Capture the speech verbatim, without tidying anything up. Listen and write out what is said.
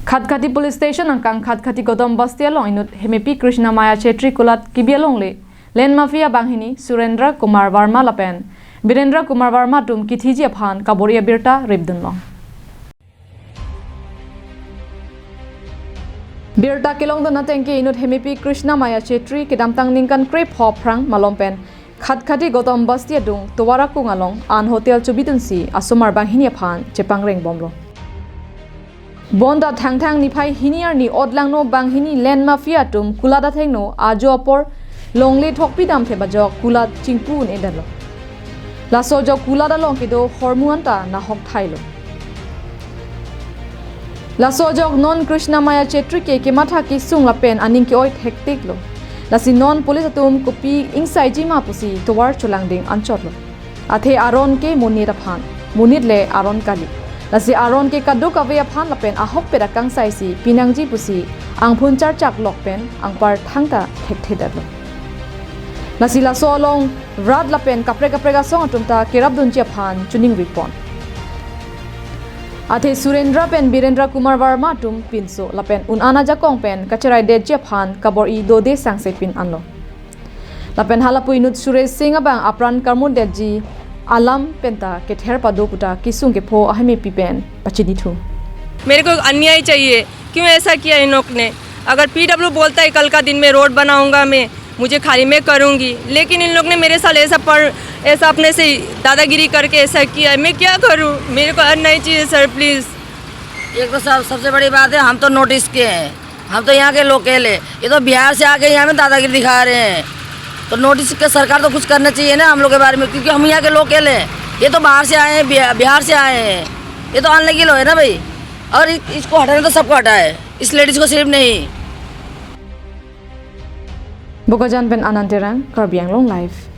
Khatkhati Police Station angkang Khatkhati Gautam Basti along inut Hemepi Krishna Maya Chetri kulat kebi alongle land mafia banghini Surendra Kumar Verma lapen Birendra Kumar Verma atum kithiji aphan kabor-i abirta ripdunlong. Birta kelongdun ateng ke inut Hemepi Krishna Maya Chetri kedamtang ningkan krepho aphrang malom pen Khatkhati Gautam Basti adung tovar akung along an hotel chobidunsi asomar banghini aphan chepangrengbomlo. Bonta Thangthang niphai hini arni otlangno banghini land mafia atum kulat athengno ajo apor longle thokpi damthe bajok kulat chingpu un-edetlo. Laso ajok kulat along kedo hormu anta nahok thailo. Laso ajok non Krishna Maya Chetri ke kematha kesung lapen aning ke-oi thektiklo. Lasi non police atum kopi ingsaiji ma pusi tovar cholangding anchotlo. Athe aron ke monit aphan, monit le aron kali. Lasi aron ke kadokave aphan lapen ahokpet akangsaisi pinangji pusi angphun charchak lok pen anpar thangta thekthedetlo. Lasi laso along rat lapen kaprek kaprek asong atum ta kerapdunji aphan choningripon. Athe Surendra pen Birendra Kumar Verma atum pinso lapen un-an ajakong pen kacheraidetji aphan kabor-i dode sangse pin anlo. Lapen halapu inut Suresh Singh abang apran karmundetji alam penta kether pado puta kesung kepho ahemepi pen pachinithu. मेरे को अन्याय चाहिए। क्यों ऐसा किया इन लोग ने? अगर पीडब्ल्यू बोलता है कल का दिन में रोड बनाऊंगा मैं, मुझे खाली मैं करूंगी, लेकिन इन लोग ने मेरे साथ ऐसा पर ऐसा अपने से दादागिरी करके ऐसा किया है। मैं क्या करूं? मेरे को अन्याय चाहिए सर, प्लीज। एक तो सब सबसे बड़ी बात है, हम तो नॉर्थ ईस्ट के हैं, हम तो यहाँ के लोकल है। ये तो बिहार से आके यहाँ में दादागिरी दिखा रहे हैं। तो नॉर्थ ईस्ट की सरकार तो कुछ करना चाहिए ना हम लोग के बारे में, क्योंकि हम यहाँ के लोकल हैं। ये तो बाहर से आए हैं, बिहा- बिहार से आए हैं। ये तो अनलीगल है ना भाई। और इ- इसको हटाना तो सबको हटा है, इस लेडीज को सिर्फ नहीं। Bokajan pen Anand Terang, Karbi Anglong Live.